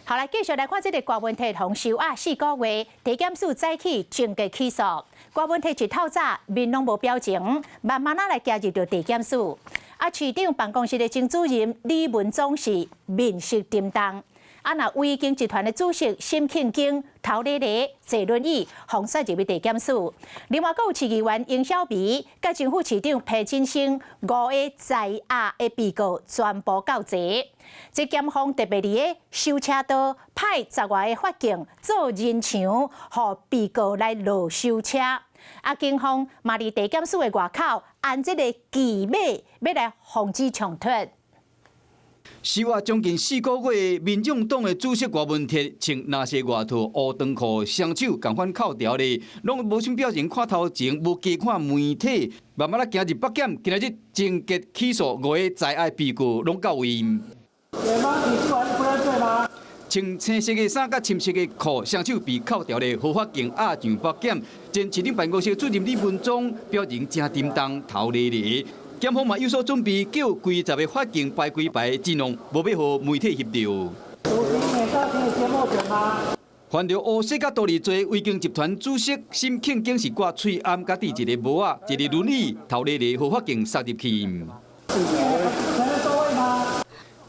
好來，繼續來看這个郭文鐵予收押4個月，地檢署早起終結起訴。郭文鐵一透早面攏無表情，慢慢仔來行入著地檢署。啊，市長辦公室的前主任李文忠是面色沉重。啊，若維京集團的主席沈慶京頭咧咧坐輪椅，予捒入去地檢署。另外，閣有市議員英小美、佮前副市長裴錦生五个在押的被告全部到齊。這檢方特別佇咧修車道派十外个法警做人牆，予被告來落修車。啊，警方嘛佇地檢署的外口安這个騎馬，欲來防止衝突。收押將近4個月，民眾黨的主席郭文鐵穿藍色外套、烏長褲，雙手仝款銬牢咧，攏無啥表情，看頭前，無加看媒體，慢慢仔行入北檢，今仔日終結起訴五个在押被告攏到位。穿青色的衫佮深色的褲，雙手被銬牢咧，予法警押上北檢。前市長辦公室主任李文忠表情誠沉重，頭咧咧。檢方嘛有所準備，叫幾十个法警排幾排陣容，無欲予媒體翕著。犯著烏色佮多利罪，維京集團主席沈慶京是掛喙罨佮戴一个帽仔，一个輪椅，頭咧咧，予法警捒入去。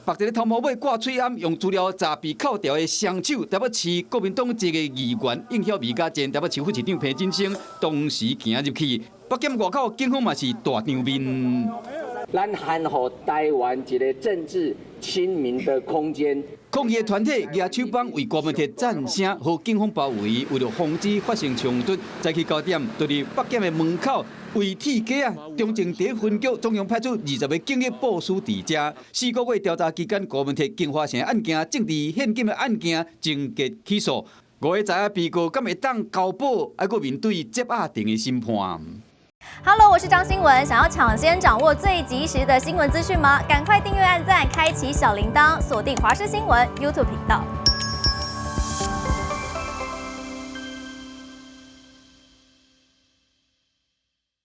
縛一个頭毛尾掛喙罨，用資料閘被銬牢的雙手，台北市國民黨籍的議員應曉薇佮前台北市副市長彭錦生同時行入去。北檢外口警方嘛是大場面。咱還予台灣一个政治清明的空間。抗議團體舉手板為郭文鐵讚聲，予警方包圍，為著防止發生衝突，早起9點，就佇北檢的門口圍鐵架仔，中正第一分局總共派出20个警力部署佇遮。4個月調查期間，郭文鐵京華城案件、政治獻金的案件終結起訴，五个在押被告敢會當交保，還閣面對接押庭的審判。 Hello，我是張新聞，想要搶先掌握最及時的新聞資訊嗎？趕快訂閱、按讚、開啟小鈴鐺，鎖定華視新聞 YouTube 頻道。